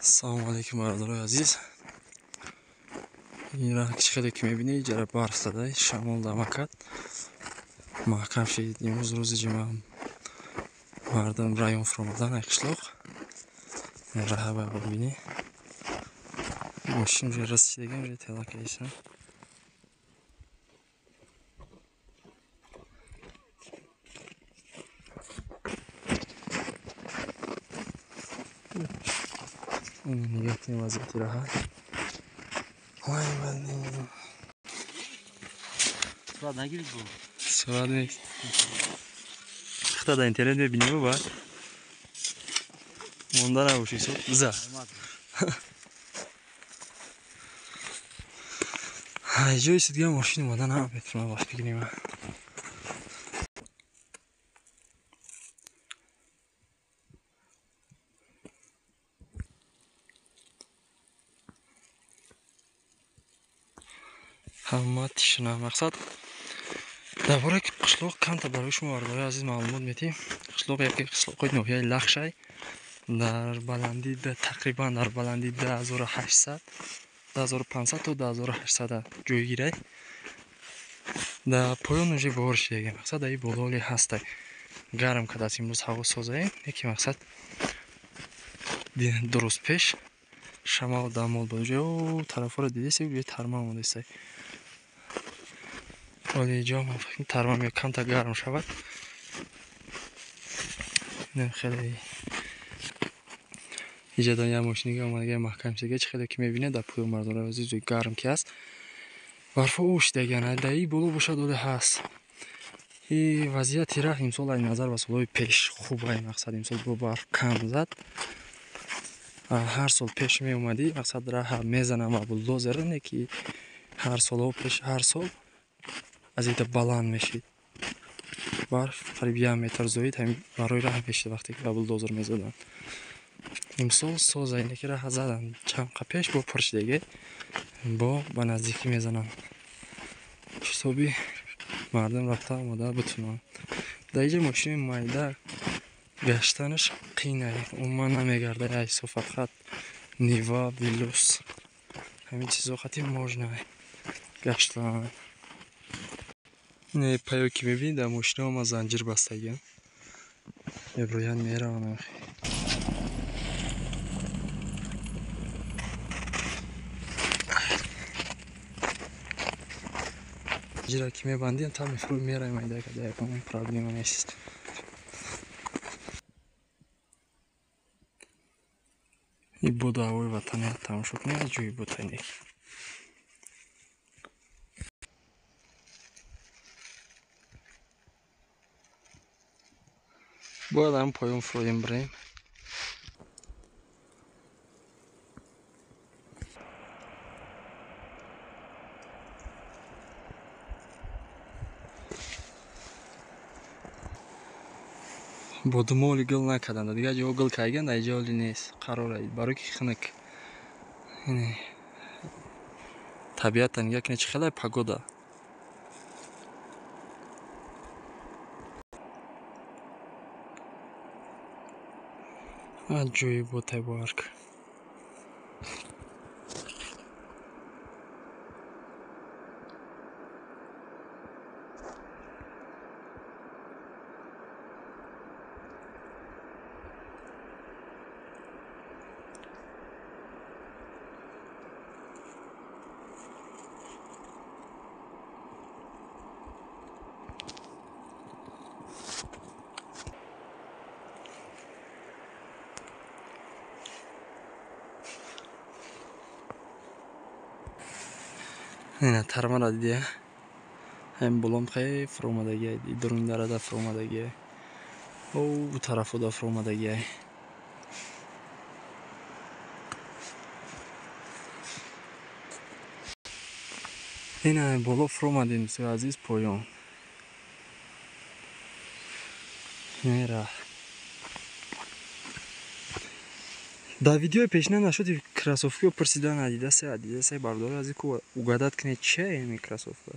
Ассалому алайкум, бародарои азиз. Ин раҳ чӣ хеле ки мебинед, ҷара барф зада, шамол дама кард. Маҳкам шид. Имрӯз рӯзи ҷумъа, мардум район фуромадан ай қишлоқ. Раҳа ба бибинӣ. Мошин уже расидаган, уже тела кайсан. Нигоҳ кунем вазъияти раҳа. Вай, Сурат нагирид бу. Сурат нест. Хата дар интернет мебинем ба. Монда набоши со. За. Ҷои сидга мошин омада наметавонам вақт бигирем. Ҳама тишина. Мақсад дар бораи қишлоқ камтар барои шумо, бародарои азиз, маълумот медиҳем. Қишлоқ яке қишлоқҳои ноҳияи Лахшай, дар баландии тақрибан дар баландии 2800, 2500 то 2800 ҷойгирай. Дар поён уже бор шидаги. Мақсад дар бололи ҳастай. Гарм кардааст имрӯз, ҳаво созаем, яке мақсад дуруст пеш шамал дамол буд. Уже тарафҳоро дидеси, уже тарма омадастай. Оли ҷо тарма меояд, камтар гарм шавад. Хеле иҷадан як мошинига омадага маҳкам шидаги, чӣ хеле ки мебинед, дар поён, мардонаи азиз, гарм ки аст. Барфо ӯшидагиан, дар ин боло бошад, оле ҳаст. И вазъияти раҳ имсол ай назар ба солҳои пеш хуб ай. Мақсад имсол бо барф кам зад. Ҳар сол пеш меомадӣ, мақсад раҳа мезанам ва булдозер, не ки ҳар солҳо пеш, ҳар сол аз ида баланд мешид. Барф қариб як метр зоид ҳамин барои раҳ мешид, вақте ки ба булдозер мезаданд. Имсол соза, ине ки раҳа заданд чанд қа пеш, бо пур шидаги, бо ба наздикӣ мезананд, ҳисоби мардум рафта омода битунанд. Дар инҷа мошини майда гаштанаш қийнай, умуман намегардад. Айсо фақат Нива, Вилюс, ҳамин чизо хати можно гаштан. Не паё ки мебинед, дар мошинао ма занҷир бастагиам, меброянд, мераванд. Занҷира ки мебандем, та мефурӯ меравем, айда када ягон проблема нест. И боду ҳавои ватаният тамошо кунед, ҷои ботаник. Бояд ҳам поён фуроем, бирем. Бо думоли гул накарданд, дигар ҷо гул кардагианд, дар ҷо оли нест, қарор барои ки хунук. Табиатан нигоҳ кунед, чӣ хеле погода. Аҷоиботай бовар кун. Ина тармара дидия, ҳамин болом хеле фуромадагиай, дуруни дарада фуромадагиай, о тарафода фуромадагиай. Ина боло фуромадем, дӯстои азиз, поён ина. Дар видеои пешина нашуди кроссовкио пурсидан, Адидасе, Адидасе. Бародари азиз, ку угадать кунед, чия ин кроссовка?